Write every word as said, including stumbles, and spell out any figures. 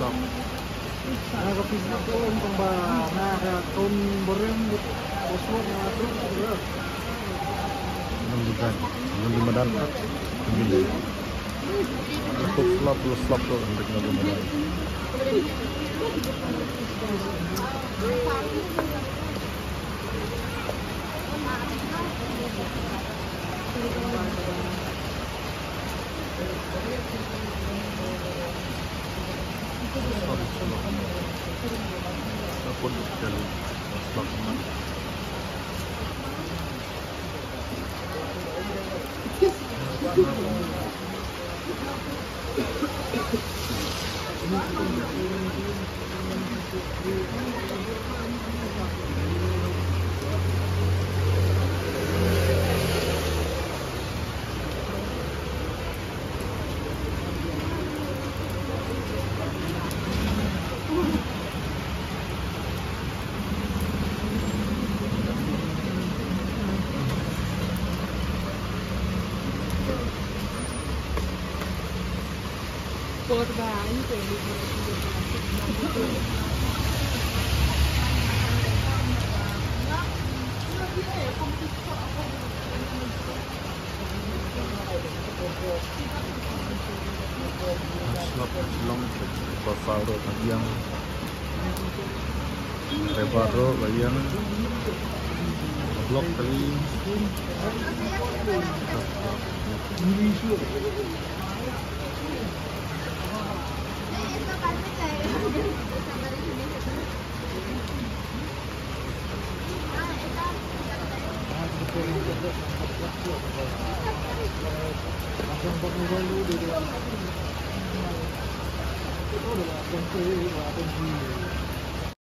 Na ka pizza ko tang ba na ka ton boreng ko suat na tu. Nang di kan, nang di madan. Nang di. Ko slap, lo slap ko nang di madan. Slap long pasal ro tagiang. Lebar ro bagian. Blok kali.